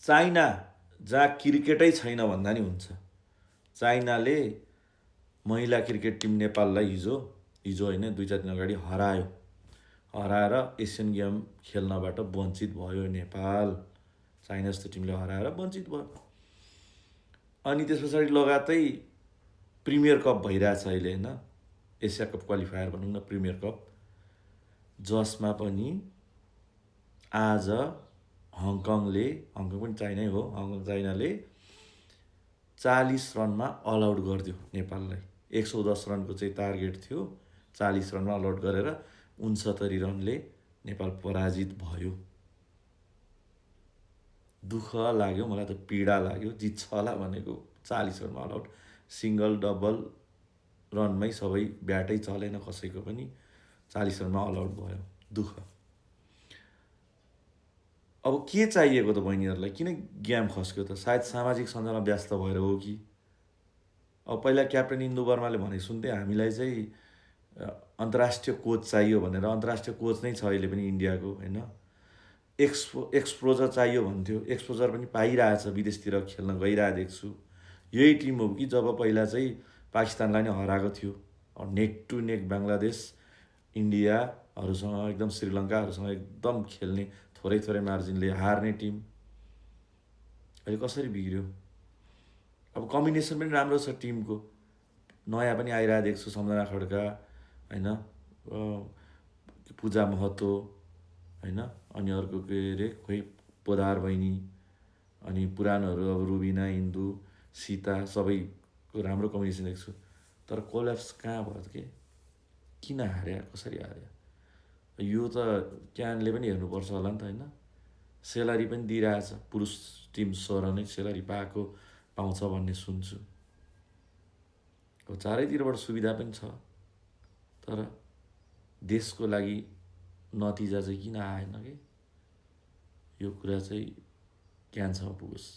China जहाँ क्रिकेटै छैन भन्दा नि हुन्छ। चाइनाले महिला क्रिकेट टिम नेपाललाई हिजो होइन 2-4 दिन अगाडि हराएर एसियन गेम खेल्नबाट वञ्चित भयो नेपाल। चाइना जस्तो टिमले हराएर वञ्चित भयो। अनि त्यस पछाडि लगातै प्रिमियर कप भइरहेछ अहिले होइन, एसिया कप क्वालिफायर भनौँ न, प्रिमियर कप, जसमा पनि आज हङकङ पनि चाइनै हो, चाइनाले 40 रनमा अल आउट गरिदियो नेपाललाई। 110 रनको चाहिँ टार्गेट थियो, 40 रनमा अल आउट गरेर 69 रनले नेपाल पराजित भयो। दुःख लाग्यो मलाई, त पीडा लाग्यो। जित्छ होला भनेको 40 रनमा अल आउट, सिङ्गल डबल रनमै सबै ब्याटै चलेन कसैको पनि, 40 रनमा अल आउट भयो। दुःख। अब के चाहिएको त बहिनीहरूलाई? किन गेम खस्क्यो त? सायद सामाजिक सञ्जालमा व्यस्त भएर हो कि? अब पहिला क्याप्टेन इन्दु वर्माले भनेको सुन्थेँ, हामीलाई चाहिँ अन्तर्राष्ट्रिय कोच चाहियो भनेर। अन्तर्राष्ट्रिय कोच नै छ अहिले पनि इन्डियाको होइन। एक्सपोजर चाहियो भन्थ्यो, एक्सपोजर पनि पाइरहेछ, विदेशतिर खेल्न गइरहेको देख्छु। यही टिम हो कि जब पहिला चाहिँ पाकिस्तानलाई नै हराएको थियो, नेक टु नेक बङ्गलादेश इन्डियाहरूसँग, एकदम श्रीलङ्काहरूसँग एकदम खेल्ने, थोरै मार्जिनले हार्ने टिम अहिले कसरी बिग्रियो? अब कम्बिनेसन पनि राम्रो छ टिमको, नयाँ पनि आइरहेको देख्छु, सम्झना खड्का होइन, पूजा महतो होइन, अनि अर्को के अरे खोइ पोदार बहिनी, अनि पुरानोहरू अब रुबिना, इन्दु, सीता, सबैको राम्रो कम्बिनेसन देख्छु। तर कोल्याप्स कहाँ भयो त? किन हार्या? कसरी हार्या? यो त क्यानले पनि हेर्नुपर्छ होला नि त होइन। सेलरी पनि दिइरहेछ, पुरुष टिम 16 नै सेलरी पाउँछ भन्ने सुन्छु। अब चारैतिरबाट सुविधा पनि छ, तर देशको लागि नतिजा चाहिँ किन आएन कि? यो कुरा चाहिँ क्यानसम्म पुगोस्।